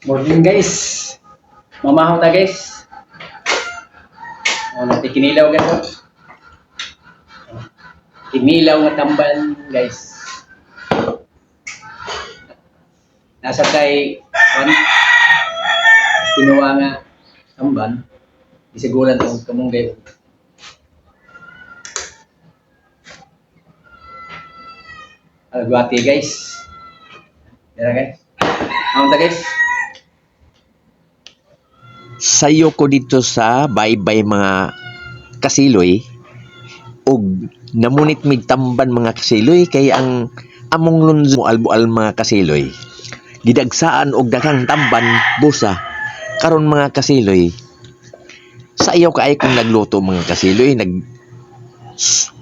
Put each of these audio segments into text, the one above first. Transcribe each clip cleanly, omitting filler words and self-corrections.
Morning, guys. Mamahaw ta, guys. Oh, natin kinilaw, guys. Oh. Kinilaw nga tamban, guys. Nasa kay kan kinuha nga tamban. Isigulan tong kamunggay. Alguati, guys. Dira, guys. Mamta, guys. Sayo ko dito sa baybay, mga kasiloy, ug namunit mig tamban, mga kasiloy, kay ang among lunzo albual, mga kasiloy, gidagsaan og daghang tamban busa. Karon, mga kasiloy, sayo kaayo kong nagluto, mga kasiloy. Nag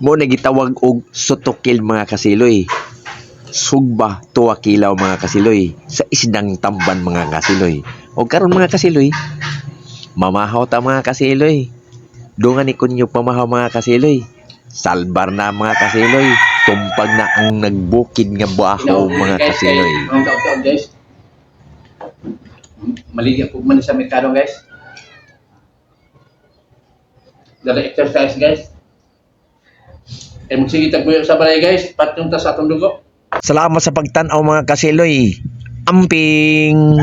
mo nagitawag og sotokil, mga kasiloy, sugba tuwa kilaw, mga kasiloy, sa isdang tamban, mga kasiloy. Og karon, mga kasiloy, mamahaw ta, mga kasiloy. Dungan ni kunyo pamahaw, mga kasiloy. Salbar na, mga kasiloy. Tumpag na ang nagbukid nga baho, mga Guys, kay kasiloy. Ang taon guys. Maligya po man sa merkado, guys. Dala exercise, guys. Kaya magsige tagbuyo sa balay, guys, patong ta sa atong dugo. Salamat sa pagtan-aw, mga kasiloy. Amping!